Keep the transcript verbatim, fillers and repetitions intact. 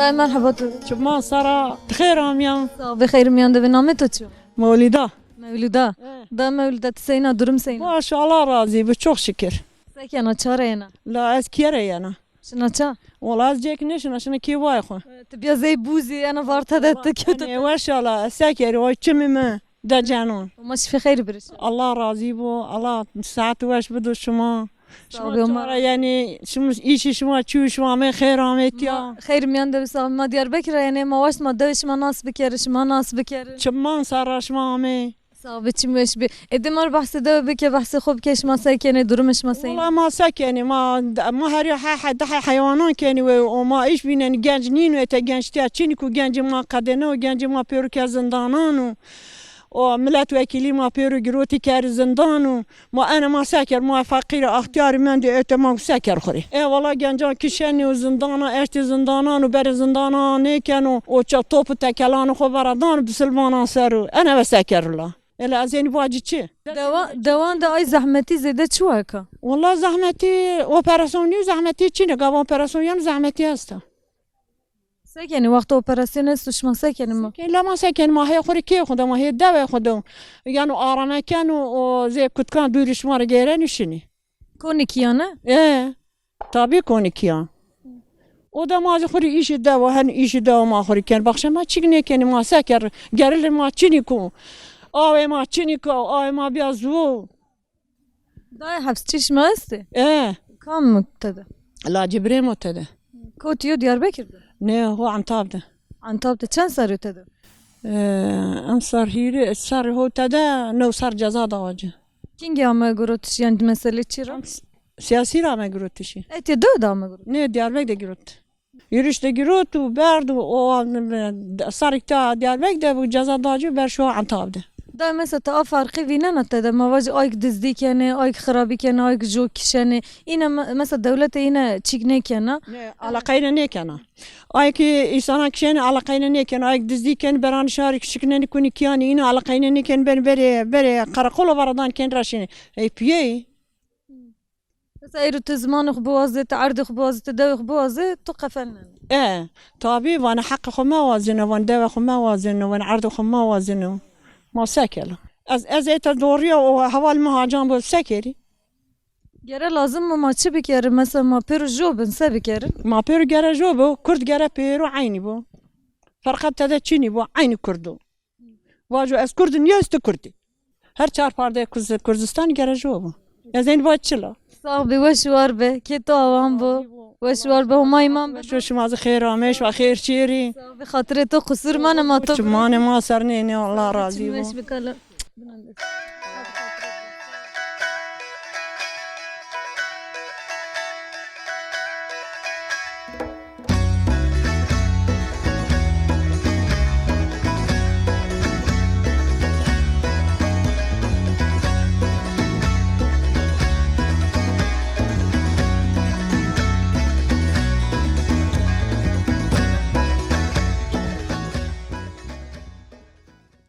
Ay, merheba tu. Çiman sara, xêr amiyan. Sağ ol, xêr miyan de bi. Namê to çi? Mewlida. Mewlida. Eh. Da Mewlida, ti seyna, durum seyna? Baş, Allah razî bi, çok şükür. Se kena, ça ra yena? La ez kîye ra yena. Şina ça? Wala ez cêk nêşina, şina kê vayê xwu. E, ti bîya zey bûzî, ena varta de ti kewta. Enê weş ala, ez se kerî, oy çimî mi, de cenon. Homa şifê xeyrî birişî. Allah razî bo, Allah saet weş bido şima. Şima çara, yanî şima, îşî şima, çûyî şima amê xêr amê tîya. Xeyr miyan de bi, sağ ol. Ma Diyarbekir ra yenê, ma waşt ma dewê şima nas bikerî, şima nas bikerî. Çiman sara şima amê. Sağ ol, çim weş bi. Ê dê ma rê behsê dewe bike, behsê xo bike, şima se kenê, durumê şima se? Wala ma se kenê, ma, ma her ya he, he, dehê heywanan kenî we, o ma îş vînenî, genc nîno, ete gençtîya çinî ku gencê ma qedêne û gencê ma pêro ke zindanan û, o miletwekîlî ma pêro girotî kerî zindan û ma ene ma se ker, ma feqîr extîyarî mendî, ete ma se ker xwu rê. E wala gencan kişenî û zindana, eştê zindanan û berê zindana nêkeno, o ça top û tekelanê xo vera dan bisilmanan ser û ene ve se ker la. Ela ez ênî vacî çi? Dewa-, dewan de ay zehmetî zêde çi wa ka? Wala zehmetî, operasyon nîyo, zehmetî çin o. Gava operasyon yeno, zehmetî esta. Se kenî, wexta operasyon esto, şima se kenî ma? Ke la ma se kenî, ma hê xwu rê kê xwu de, ma hê dewê xwu de. Yeno arame keno, o zê kutkan dûrî şima rê geyrenî şinî. Konikî ya ne? E, tabî konikî ya. O de ma zî xwu rê îşî dewa, hen îşî dewa ma xwu rê ken. Baxşe ma çik nêkenî, ma se ker, gerilê ma çinî ku. Awê ma çinî ku, awê ma bîya zuwo. Dayê hefsçî şima estê? E. Kam tede? Lacê birê ma tede. Kotî yo, Diyarbekir de? Nê, ho Antab de. Antab de. Çend serrî yo tede? E, emsar hîrê, serrî ho tede, new serr ceza dawa ci. Kîngî ame girotişî, yanî meselê çi ra? Siyasî ra ame girotişî. Etê dew de ame girot? Nê, Diyarbekir de girot. Yürüyüş de girot û berd û o, sarî ta Diyarbekir de bu ceza da ci, ber şo Antab de. Da mesela ti a ferqî vînena tede, ma vacî ayk dizdî kenê, ayk xirabî kenê, ayk jo kişenê. Îne me-, mesela dewlete îne çîk nêkena. Nê, alaqeyne nêkena. Ay ki însana kişenê alaqeyne nêkena, ayk dizdî kenê, beranî şarî şiknenî kunî kîyanî, îne alaqeyne nêkenî, benî berê, berê qereqolo varadan kenî ra şinî. Ey piyeyî. Mesela êro ti zimanê xwu biwazê, ti erdê xwu biwazê, ti dewê xwu biwazê, tu qefelnenê. E, tabî, vanê heqê xwu mewazêne, vanê dewê xwu mewazêne, vanê erdê xwu mewazêne. Ma se kela? Ez, ez ê te dorîya o heval mi hacan bo se kerî? Gere lazim mi ma çi bikerî? Mesela ma pêro jo bin, se bikerî? Ma pêro gere jo bo, kurd gere pêro eynî bo. Ferqet tede çinî bo, eynî kurd o. Vajo ez Kurd im, nîyo ez tu Kurd î. Her çar pardeyê Kurz-, Kurdistan gere jo bo. Ez ên va çila. Sax bî, weş û war be. Kê to awan bo. Weş û war be, Homa îman be. Weş û şima zî xêr amê, şima xêr şêrî. Sax bî, xatirê to qusur mane ma to. Çimanê ma ser nênê, Allah razî bo. Weş bî kala.